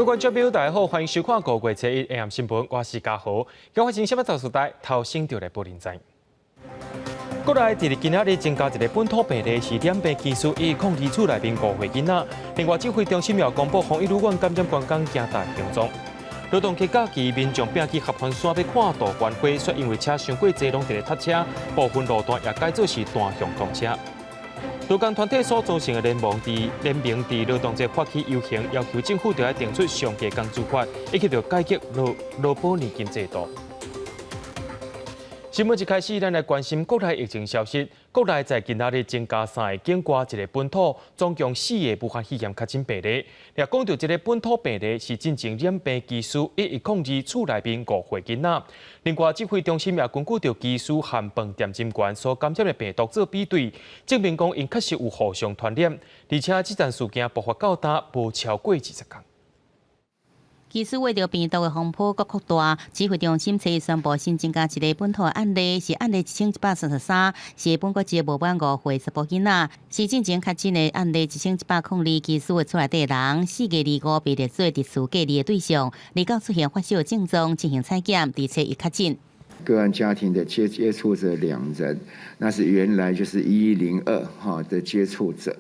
各位觀眾朋友，大家好，歡迎收看5月初一 AM 新聞，我是嘉豪。今發生啥物大事代，頭先就來報您知。國內佇今仔日增加一个本土病例，是染病機師1102厝內面5歲囡仔。另外，指揮中心也公布防疫旅館感染員工驚大行蹤。勞動節假期，民眾拼去合歡山欲看杜鵑花，卻因為車傷過濟，攏佇咧塞車，部分路段也改做是單向通車。勞工團體所組成的聯盟佇聯名佇勞動節發起遊行，要求政府著愛定出上低工資法，以及著改革勞保年金制度。新聞一開始，咱來關心國內疫情消息。國內在今仔日增加三個境外一个本土，總共四个武漢肺炎確診病例。若講著這个本土病例是進前染病機師1102厝內面5歲囡仔。另外，指揮中心也根據著機師和飯店人員所感染的病毒做比對，證明講𪜶確實有互相傳染，而且這件事件爆發到今無超過20工。機師為著病毒的風波閣擴大，指揮中心初一宣布新增加一个本土案例，是案例1133，是本國籍無滿5歲查埔囡仔，是進前確診的案例1102機師的厝內底人，4月25被列做佇厝隔離的對象，29出現發燒症狀進行採檢，佇初一確診。個案家庭的接觸者兩人，那是原來就是1102哈的接觸者。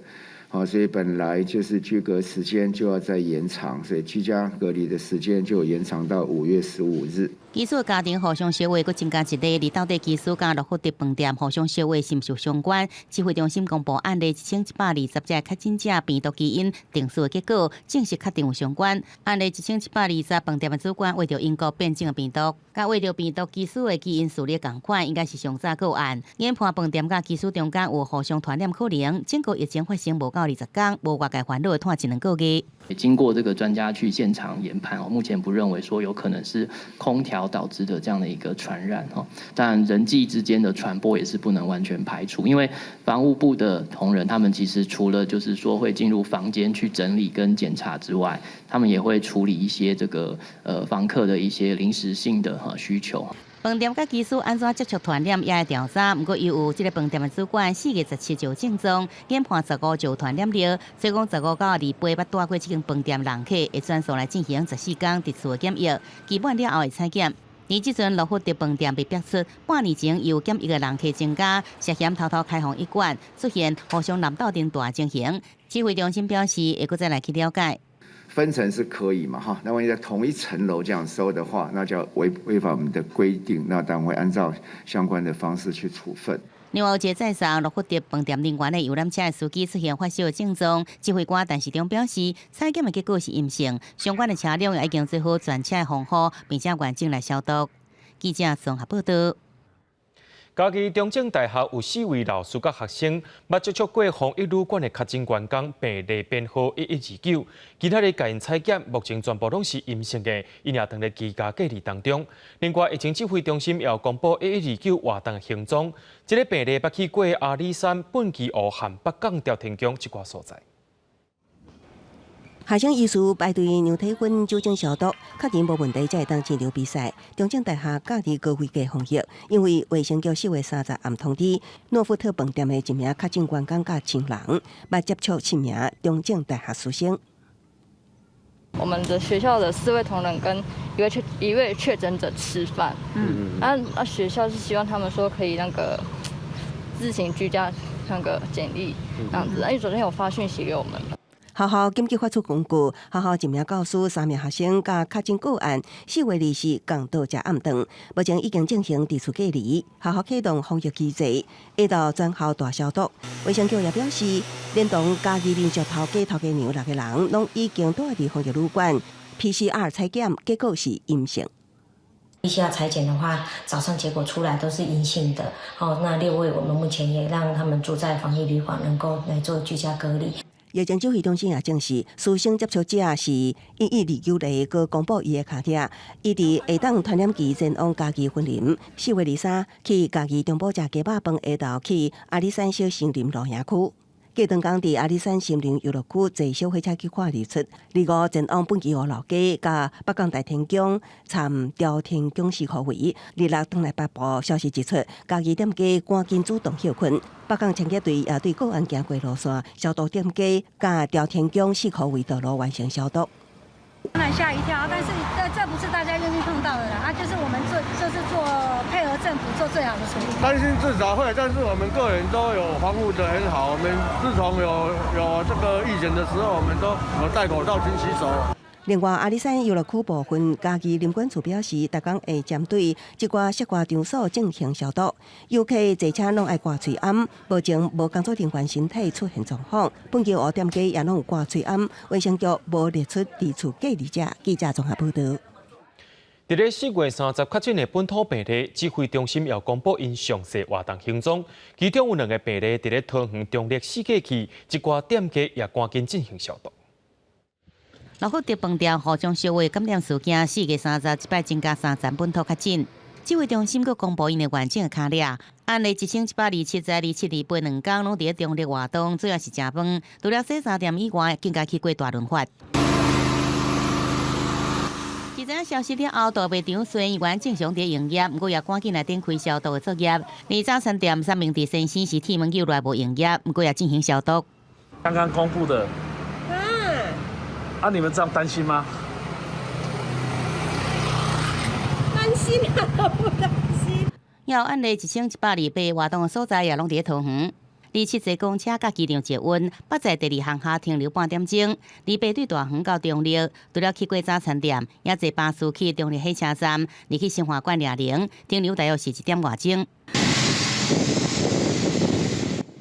好，所以本來就是居隔時間就要再延長，所以居家隔離的時間就延長到5月15日。機師家庭互相相話，閣增加一例，而到底機師佮諾富特飯店互相相話是毋是有相關？指揮中心公布案例1120隻確診者病毒基因定序的結果，證實確定有相關。案例1720飯店的主管為著英國變種的病毒，佮為著病毒機師的基因序列仝款，應該是上早個案。研判飯店佮機師中間有互相傳染可能，整個疫情發生無夠20工，無外界煩惱的拖一兩個月。經過這個專家去現場研判，目前不認為說有可能是空調導致的這樣的一個傳染哈，但人際之間的傳播也是不能完全排除，因為房務部的同仁，他們其實除了就是說會進入房間去整理跟檢查之外，他們也會處理一些這個房客的一些臨時性的哈需求。飯店佮機師按怎接觸傳染也會調查，毋過由於這个飯店的主管4月17就有症狀，研判15就有傳染力，所以講15到28捌蹛過這間飯店人客會轉送來進行14工佇厝的檢疫，期滿了後會採檢。而這陣諾富特飯店被逼出半年前有檢疫的人客增加，涉嫌偷偷開放醫館，出現互相南鬥陣大情形。指揮中心表示會閣再來去了解。分層是可以嘛？哈，那萬一在同一層樓這樣收的話，那就違反我們的規定，那當然會按照相關的方式去處分。另外，有一个載送諾富特飯店人員的遊覽車的司機出現發燒症狀，指揮官陳時中表示，採檢的結果是陰性，相關的車輛也已經做好全車的防護，並且完整來消毒。記者綜合報道。嘉義中正大學有四位老師佮學生，捌接觸過防疫旅館的確診員工，病例編號1129，今仔日共𪜶採檢，目前全部攏是陰性的，𪜶也蹛佇居家隔離當中。另外，疫情指揮中心也有公布一一二九活動行蹤，這个病例捌去過阿里山、本基湖和北港朝天宮這寡所在。學生醫師排隊量體溫、酒精消毒，確認無問題，才會當進場比賽。中正大學教育高規格防疫，因為衛生局4月30暗通知，諾富特飯店的一名確診員工佮親人，捌接觸七名中正大學師生。我們的學校的四位同仁跟一位確診者吃飯，啊，學校是希望他們說可以那個自行居家那個檢疫這樣子，因為昨天有發訊息給我們。學校緊急發出公告，學校一名教師、三名學生佮確診個案，4月24共到食暗頓，目前已經進行佇厝隔離。學校啟動防疫機制，下晝全校大消毒。衛生局也表示，連同嘉義民族頭家頭家娘六個人，攏已經蹛佇防疫旅館，PCR 採檢結果是陰性。 PCR 採檢的話，早上結果出來都是陰性的。好，那六位我們目前也讓他們住在防疫旅館，能夠來做居家隔離。疫情指揮中心也證實，師生接觸者是1129例，閣公布伊的跤跡。伊佇下當傳染期前往嘉義雲林，4月23去嘉義中埔食雞肉飯，下晝去阿里山小森林露營區。隔頓工佇阿里山森林遊樂區坐小火車去看日出。25前往本基湖老街，佮北港大天宮參朝天宮四箍圍。26轉來北部，消息指出，嘉義店家趕緊主動歇睏。北港清潔隊也對個案行過路線消毒店家，佮朝天宮四箍圍道路完成消毒。當然嚇一跳，但是這不是大家願意碰到的啦，啊，就是我們做就是做配合政府做最好的處理。擔心至少會，但是我們個人都有防護得很好。我們自從有這個疫情的時候，我們都有戴口罩、勤洗手。另外，阿里山遊樂區部分，嘉義林管處表示，逐工會針對這寡室外場所進行消毒，遊客坐車攏愛掛喙罨，目前無工作人員身體出現狀況，本橋湖店家也攏有掛喙罨，衛生局無列出佇厝隔離者。記者綜合報導。佇咧4月30確診的本土病例，指揮中心又公布𪜶詳細活動行蹤，其中有兩个病例佇咧桃園中壢四界去，這寡店家也趕緊進行消毒。諾富特飯店互相相話感染事件，4月30這擺增加三層本土確診。指揮中心閣公布𪜶的完整的卡列，案例1127在27、28兩工攏佇咧中壢活動，主要是食飯。除了洗衫店以外，更加去過大潤發。佇這消息了後，大賣場雖然原正常佇營業，毋過也趕緊來展開消毒的作業。連早餐店三明治先生是鐵門救來無營業，毋過也進行消毒。剛剛公布的。啊！你們這樣擔心嗎？擔心啊，不擔心。有案例1128活動的所在也攏佇咧桃園。27坐公車佮機場捷運，捌在第二航廈停留半點鐘。28對大園到中壢，除了去過早餐店，也坐巴士去中壢火車站，入去新華館掠零，停留大約是一點外鐘。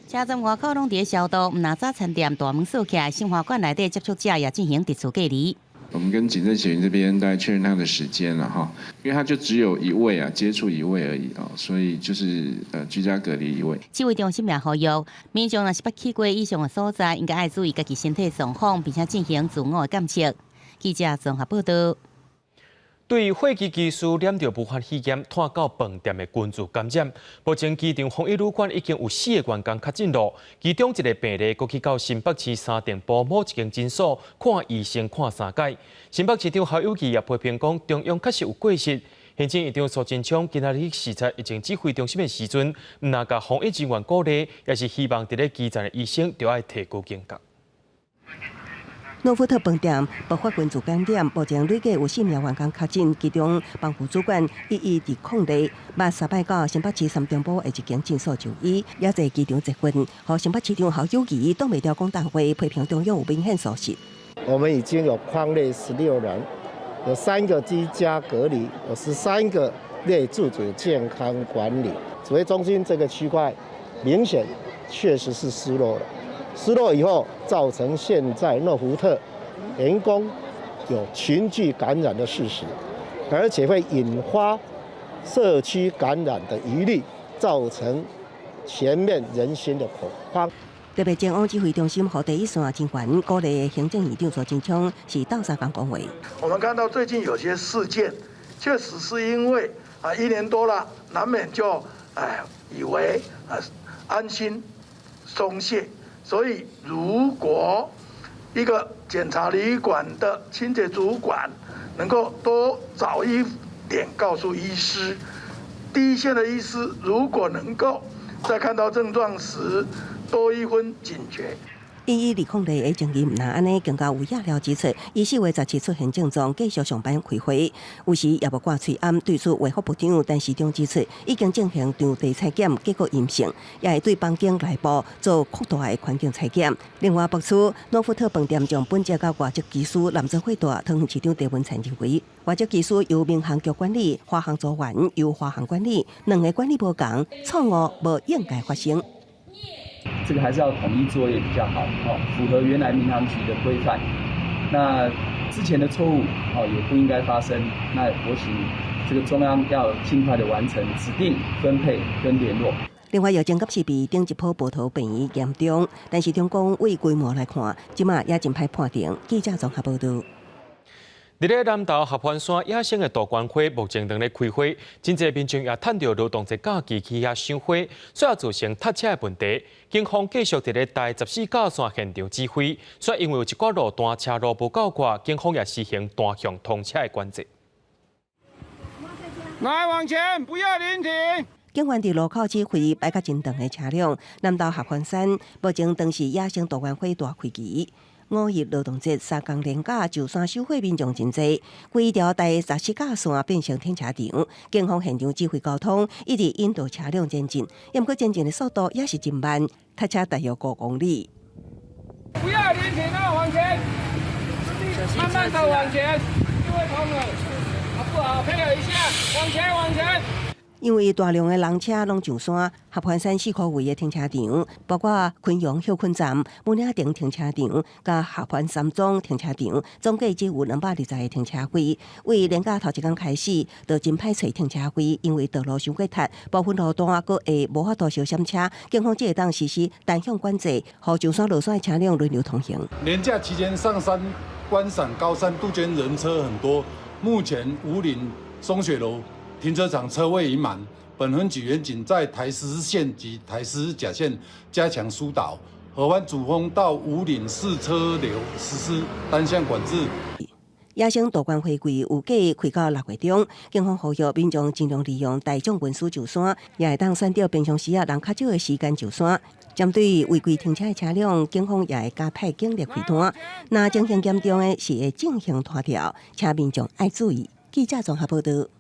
車站外口攏佇咧消毒，毋但早餐店大門鎖起來，新華館內底接觸者也進行佇厝隔離。我們跟警政協員這邊在確認他的時間了哈，因為他就只有一位啊，接觸一位而已哦，所以就是居家隔離一位。指揮中心也呼籲民眾若是捌去過以上的所在，應該愛注意家己身體狀況，並且進行自我的檢測。記者綜合報道。對貨機機師染著武漢肺炎，拖到飯店的群聚感染。目前機場防疫旅館已經有四个員工確診囉，其中一个病例閣去到新北市三重埔某一間診所看醫生看三擺。新北市長侯友宜也批評講，中央確實有過失。行政院長蘇貞昌今仔日視察疫情指揮中心的時陣，毋但共防疫人員鼓勵，也是希望佇咧基層的醫生著愛提高警覺。諾富特飯店爆發群聚感染，目前累計有四名員工確診，其中房務主管1120例，捌三擺到新北市三重埔的一間診所就醫，也坐機場捷運，予新北市長侯友宜擋袂牢講重話，批評中央有明顯疏失。我們已經有匡列16人，有三個居家隔離，有13個列自主健康管理。指揮中心這個區塊明顯確實是失落了。失落以後，造成現在諾富特員工有群聚感染的事實，而且會引發社區感染的疑慮，造成全面人心的恐慌。特別前往指揮中心予第一線人員鼓勵行政院長蘇貞昌是鬥相共講話。我們看到最近有些事件，確實是因為啊一年多了，難免就哎以為啊安心鬆懈。所以，如果一個檢查旅館的清潔主管能夠多早一點告訴醫師，第一線的醫師如果能夠在看到症狀時多一分警覺。1120例的爭議毋但按呢，更加有業料指出，伊4月17出現症狀，繼續上班開會，有時也無掛喙罨，對此衛福部長陳時中指出，已經進行場地採檢，結果陰性，也會對房間內部做擴大的環境採檢。另外，北區諾富特飯店將本籍佮外籍機師攬做伙蹛，桃園市長鄭文燦認為，外籍機師由民航局管理，華航組員由華航管理，兩个管理無仝，錯誤無應該發生。這個還是要統一作業比較好，哦，符合原來民航局的規範。那之前的錯誤，哦，也不應該發生。那我請這個中央要盡快的完成指定分配跟聯絡。另外，疫情確實比頂一波報道病嚴重，但是中國為規模來看，這馬也真歹判定。記者綜合報導。佇咧南投合歡山野生的杜鵑花目前正咧開花，真濟民眾也趁著勞動節假期去遐賞花，所以造成塞車的問題。警方繼續佇咧台十四甲線現場指揮，所以因為有一寡路段車路無夠闊，警方也實行單向通車的管制。來往前，不要臨停。警員佇路口指揮排較真長的車龍，南投合歡山目前當是野生杜鵑花大開期。五一勞動節三工連假上山守歲民眾真濟，規條台十四甲線變成停車場，警方現場指揮交通，一直引導車輛前進，毋過前進的速度也是真慢，塞車大約5公里。不要連停啊，往前，慢慢的往前，因為同仁，好不好？配合一下，往前，往前。因為大量的人車攏上山，合歡山四箍圍的停車場，包括昆陽歇睏站、武嶺頂停車場、佮合歡山莊停車場，總計只有220個停車位。為連假頭一工開始，就真歹揣停車位，因為道路傷過塞，部分路段閣會無法度相閃車，警方只會當實施單向管制，予上山落山的車輛輪流通行。連假期間上山觀賞高山杜鵑人車很多，目前武嶺松雪樓停車場車位已滿，本分局員警在台14線及台14甲線加強疏導，合歡主峰到武嶺四車流實施單向管制。野生杜鵑花季預計開到6月中，警方呼籲民眾盡量利用大眾運輸上山，也會當選擇平常時仔人較少的時間上山。針對違規停車的車輛，警方也會加派警力開單。若情形嚴重的，是會進行拖吊，請民眾愛注意。記者綜合報道。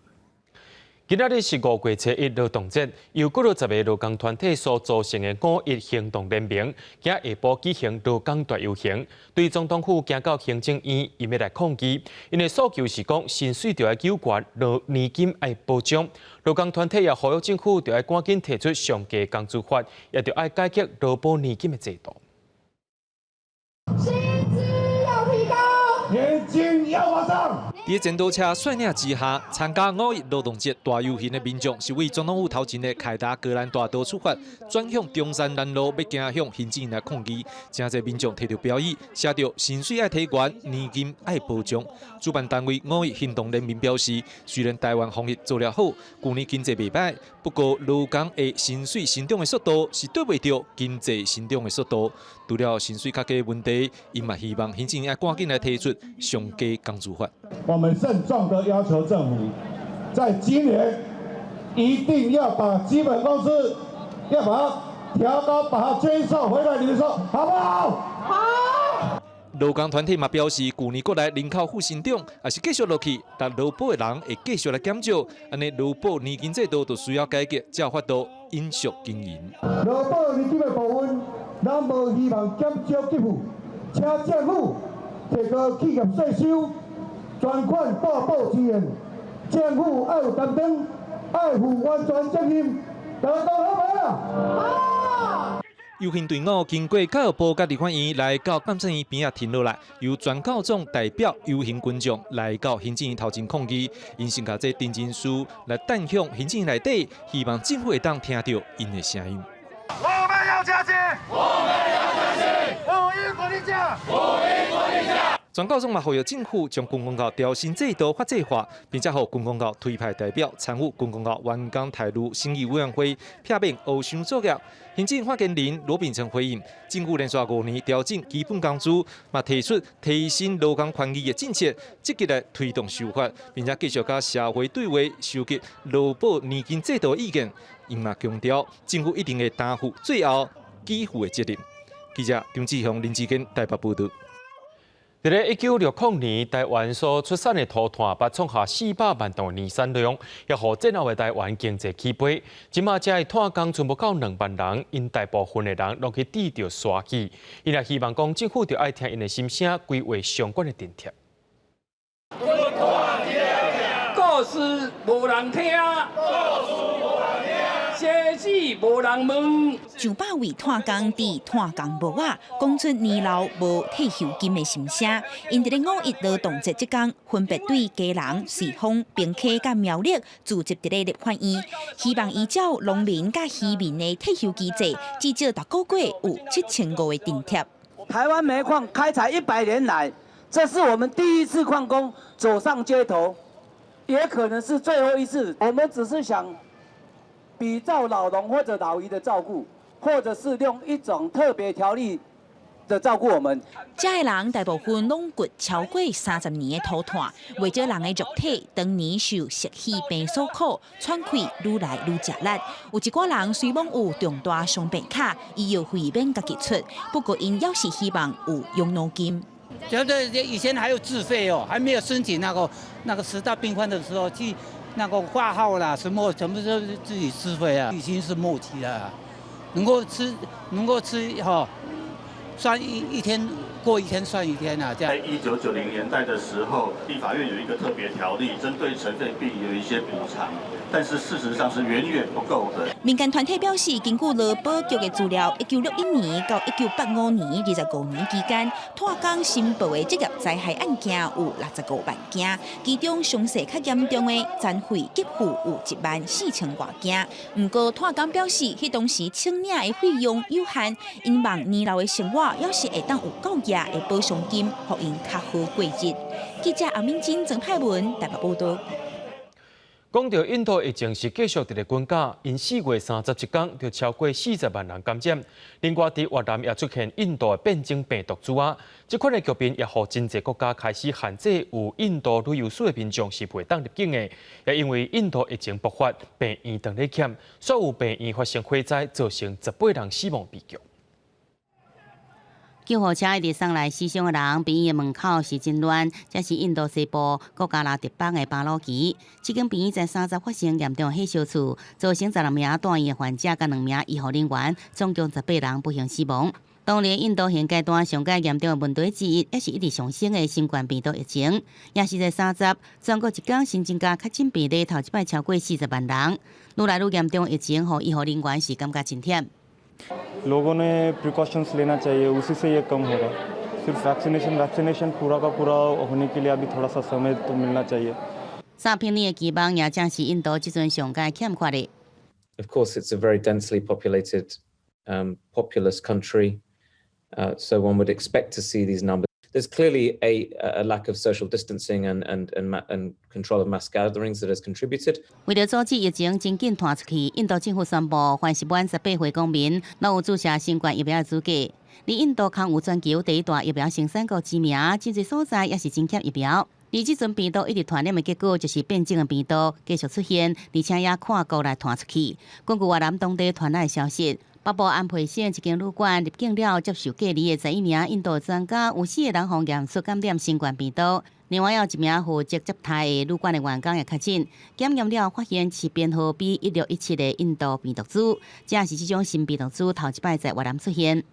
今仔日是五月初一勞動節，由幾若十个勞工團體所組成的五一行動聯盟，今下晡舉行勞工大遊行，對總統府行到行政院，𪜶欲來抗議。𪜶的訴求是講，薪水著愛求懸，勞年金愛保障。勞工團體也呼籲政府著愛趕緊提出上低工資法，也著愛改革勞保年金的制度。薪資要提高，年金要保障。佇剪刀車率領之下，參加五一勞動節大遊行的民眾，是為總統府頭前的凱達格蘭大道出發，轉向中山南路，欲行向行政院來抗議。誠濟民眾提著標語，寫著薪水愛提懸，年金愛保障。主辦單位五一行動聯盟表示，雖然台灣防疫做了好，舊年經濟袂䆀，不過勞工的薪水成長的速度是追袂著經濟成長的速度。除了薪水較低問題，𪜶嘛希望行政院愛趕緊來提出上低工資法。我們慎重地要求政府，在今年一定要把基本工資要把它調高，把它追收回來。你們說好不好？好。勞工團體嘛表示，舊年國內人口負成長，若是繼續落去，但勞保的人會繼續來減少，按呢勞保年金制度就需要改革，才有法度永續經營。勞保年金的部分，咱無希望減少給付，請政府提高企業稅收。專款撥保資源，政府愛有擔當，愛負完全責任，大家講好無啦？好。遊行隊伍經過教育部佮立法院來到監察院邊仔停落來，由全教總代表遊行群眾來到行政院頭前抗議，𪜶先共這陳情書來擲向行政院內底，希望政府會當聽著𪜶的聲音。我們要加薪！我們要加薪！五一國定假！五一國定假！全教總嘛呼籲政府將軍公教調薪制度法制化，並且予軍公教推派代表參與軍公教員工待遇審議委員會，避免烏箱作業。行政發言人羅秉成回應，政府連續5年調整基本工資，嘛提出提升勞工權益的政策，積極來推動修法，並且繼續佮社會對話，收集勞保年金制度的意見。𪜶嘛強調，政府一定會擔負最後給付的責任。記者張志雄、林志堅台北報導。佇咧1960年，台灣所出產的塗炭，捌創下400萬噸的年產量，也予戰後的台灣經濟起飛。這馬這的炭工賰無夠2萬人，𪜶大部分的人攏去致著沙去。𪜶也希望講政府著愛聽𪜶的心聲，規劃相關的津貼。故事無人聽。生死無人問。上百位炭工佇炭工墓仔，講出年老無退休金的心聲。𪜶佇咧五一勞動節這工，分別對基隆、瑞豐、平溪佮苗栗聚集佇咧立法院，希望依照農民佮漁民的退休機制，至少逐個月有7500的津貼。台灣煤礦開採100年來，這是我們第一次礦工走上街頭，也可能是最後一次。我們只是想比照老農或者老漁的照顧，或者是用一種特別條例的照顧我們。遮的人大部分攏掘超過30年的土炭，袂少人的肉體當年受石屎病所苦，喘氣愈來愈食力。有一寡人雖罔有重大傷病卡，醫藥費免家己出，不過𪜶猶是希望有養老金。覺得以前還有自費哦，還沒有申請那個十大病患的時候，去那個掛號啦，什麼全部都是自己自費啊，已經是末期了，能夠吃哈，算一天過一天算一天啊，這樣。在1990年代的時候，立法院有一個特別條例，針對塵肺病有一些補償，但是事實上是遠遠不夠的。民間團體表示，根據勞保局的資料，1961年到1985年25年期間，炭工申報的職業災害案件有65萬件，其中傷勢較嚴重的殘廢給付有1萬4千外件。毋過炭工表示，彼當時請領的費用有限，𪜶望年老的生活猶是會當有夠額的補償金，予𪜶較好過日。記者阿敏珍、曾派文台北報道。講到印度疫情是繼續佇咧滾價，𪜶4月31工就超過40萬人感染。另外，佇越南也出現印度的變種病毒株啊，這款的局面也予真濟國家開始限制有印度旅遊史的民眾是袂當入境的。也因為印度疫情爆發，病院當咧欠，所有病院發生火災，造成18人死亡悲劇。救護車一直送來死傷的人，病院的門口是真亂。這是印度西部國家拉特邦的巴魯奇，這間病院在30發生嚴重火燒厝，造成16名住院的患者佮2名醫護人員，總共18人不幸死亡。當年印度現階段上蓋嚴重的問題之一，也是一直上升的新冠病毒疫情。也是在三十，全國一工新增加確診病例頭一擺超過40萬人。愈來愈嚴重疫情，予醫護人員是感覺真忝。 लोगों ने प्रिकॉशंस लेना चाहिए, उसी से ये कम होगा। सिर्फ वैक्सीनेशन, वैक्सीनेशन पूरा का पूरा होने के लिए अभी थोड़ा सा समय तो मिलना चाहिए。三平年的期望也正是印度這陣上蓋欠缺的。 Of course, it's a very densely populated, populous country, so one would expect to see these numbers. There's clearly a lack of social distancing and control of mass gatherings that has contributed. 為著阻止疫情真緊傳出去，印度政府宣布，凡是滿18歲公民，攏有注射新冠疫苗的資格。而印度空有全球第一大疫苗生產國之名，真濟所在也是真欠疫苗。而這陣病毒一直傳染的結果，就是變種的病毒繼續出現，而且也跨國來傳出去。根據越南當地傳來的消息，北部安培省一間旅館入境了接受隔離的11名印度專家，有四個人予驗出感染新冠病毒。另外，有一名負責接待的旅館的員工也確診，檢驗了發現是編號 B1617的印度病毒株，這是這種新病毒株頭一擺在越南出現。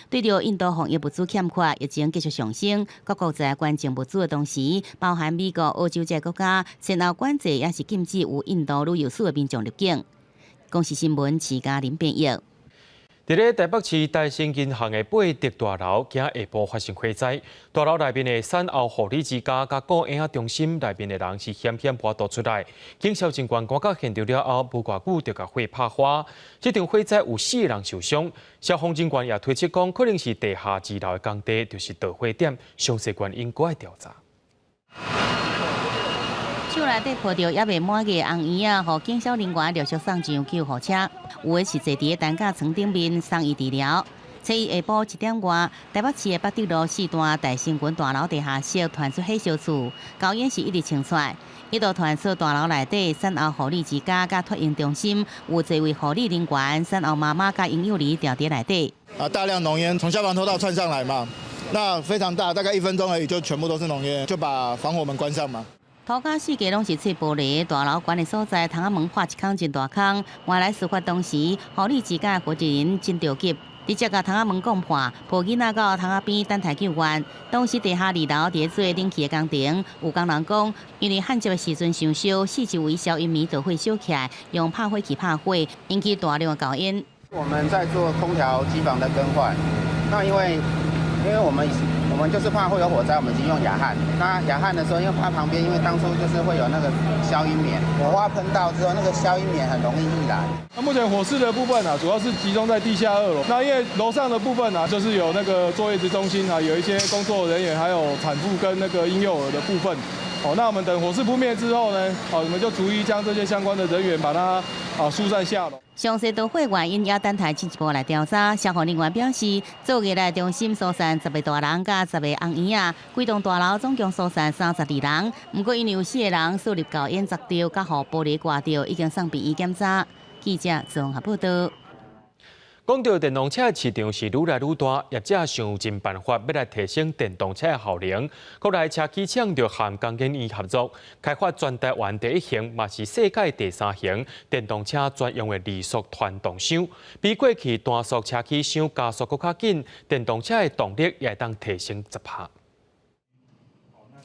對著印度防疫物資欠缺，疫情繼續上升，各國在捐贈物資的同時，包含美國、澳洲這個國家，先後管制也是禁止有印度旅遊史的民眾入境。公視新聞，徐嘉玲編譯。佇咧台北市台新銀行的貝德大樓，今下晡發生火災。大樓內面的產後護理之家佮顧嬰仔中心內面的人是險險無法度出來。警消人員趕到現場了後，無偌久就共火拍花。這場火災有四個人受傷，消防人員也推測講，可能是地下二樓的工地就是導火點，詳細原因閣愛調查。手內底抱著猶未滿月的紅嬰仔，予警消人員陸續送上救護車。有的是坐佇擔架床頂面送醫治療。初一下晡1點外，台北市的八德路四段大成群大樓地下室傳出火燒厝，高煙是一直衝出來，一度傳出大樓內底產後護理之家佮托嬰中心有濟位護理人員、產後媽媽佮嬰幼兒牢佇內底。啊，大量濃煙從消防通道竄上來嘛，那非常大，大概1分鐘而已，就全部都是濃煙，就把防火門關上嘛。塗跤四界攏是碎玻璃，大樓懸的所在，窗仔門破一空真大空。原來事發當時，護理之家的負責人真著急，直接共窗仔門摃破，抱囡仔到窗仔邊等待救援。當時地下二樓佇咧做冷氣的工程，有工人講，因為焊接的時陣傷燒，四周圍消音棉著火燒起來，用拍火器拍火，引起大量的高煙。我們在做空調機房的更換，那因為我們就是怕會有火災，我們已經用氬焊。那氬焊的時候，因為怕旁邊，因為當初就是會有那個消音棉，火花噴到之後，那個消音棉很容易易燃。那目前火勢的部分啊，主要是集中在地下二樓。那因為樓上的部分啊，就是有那個坐月子中心啊，有一些工作人員，還有產婦跟那個嬰幼兒的部分。哦，那我們等火勢撲滅之後呢，好，我們就逐一將這些相關的人員把他疏散下樓。詳細導火原因也等待進一步來調查。消防人員表示，作業來中心疏散十個大人佮十個紅嬰仔，規棟大樓總共疏散32人。毋過𪜶有四個人猝入到煙髒著，佮予玻璃割著，已經送病院檢查。記者綜合報道。講到電動車市場是愈來愈大，業者想盡辦法欲來提升電動車的效能。國內車機廠就和工研院合作，開發全台灣第一型，嘛是世界第三型電動車專用的二速傳動箱，比過去單速車機箱加速閣較緊，電動車的動力也會當提升10%。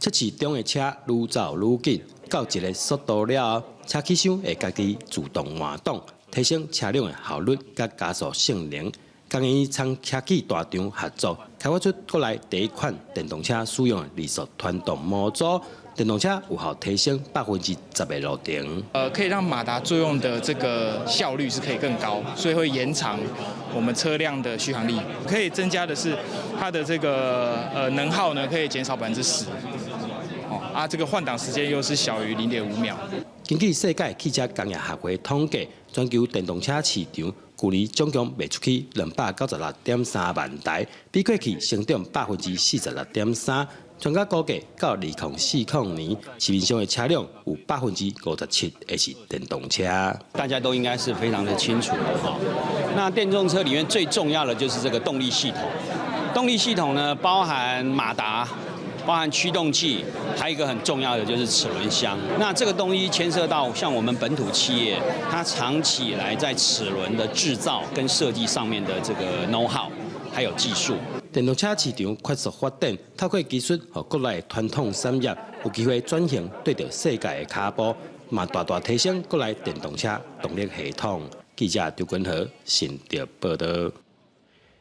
測試中的車愈走愈緊，到一个速度了後，車機箱會家己自動換擋。提升車輛的效率佮加速性能。工研院參車企大廠合作，開發出國內第一款電動車使用的二速傳動模組，電動車有效提升10%的路程。可以讓馬達作用的這個效率是可以更高，所以會延長我們車輛的續航力。可以增加的是它的這個能耗呢，可以減少10%。哦，啊，這個換擋時間又是小於0.5秒。根據世界汽車工業協會統計，全球電動車市場去年總共賣出去296.3萬台，比過去成長46.3%。專家估計，到2040年，市面上的車輛有57%會是電動車。大家都應該是非常的清楚的哈。那電動車裡面最重要的就是這個動力系統，動力系統呢，包含馬達。包含驅動器，還有一個很重要的就是齒輪箱。那這個東西牽涉到像我們本土企業，它長期以來在齒輪的製造跟設計上面的這個 know how，還有技術。電動車市場快速發展，透過技術，予國內傳統產業有機會轉型，綴著世界的跤步，嘛大大提升國內電動車動力系統。記者張君和新竹報道。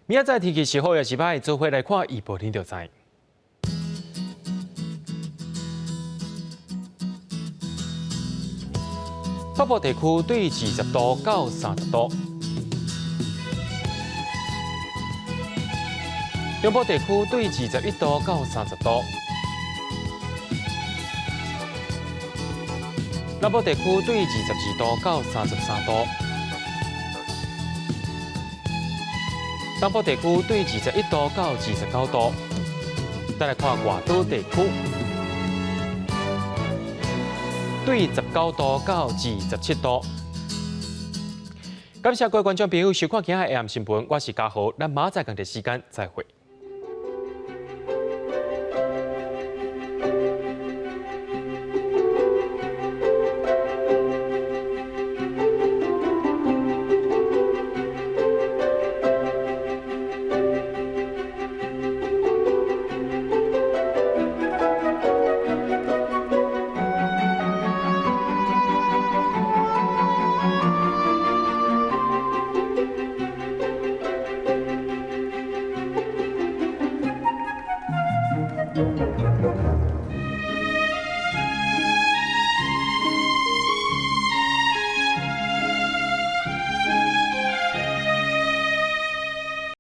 明仔載天氣是好抑是䆀，做伙來看預報，恁就知。北部地區對20度到30度，中部地區對21度到30度，南部地區對22度到33度，東部地區對21度到29度。再來看外島地區。對19度到27度。感謝各位觀眾朋友收看今仔的 AM 新聞，我是嘉豪，咱明仔載仝個時間再會。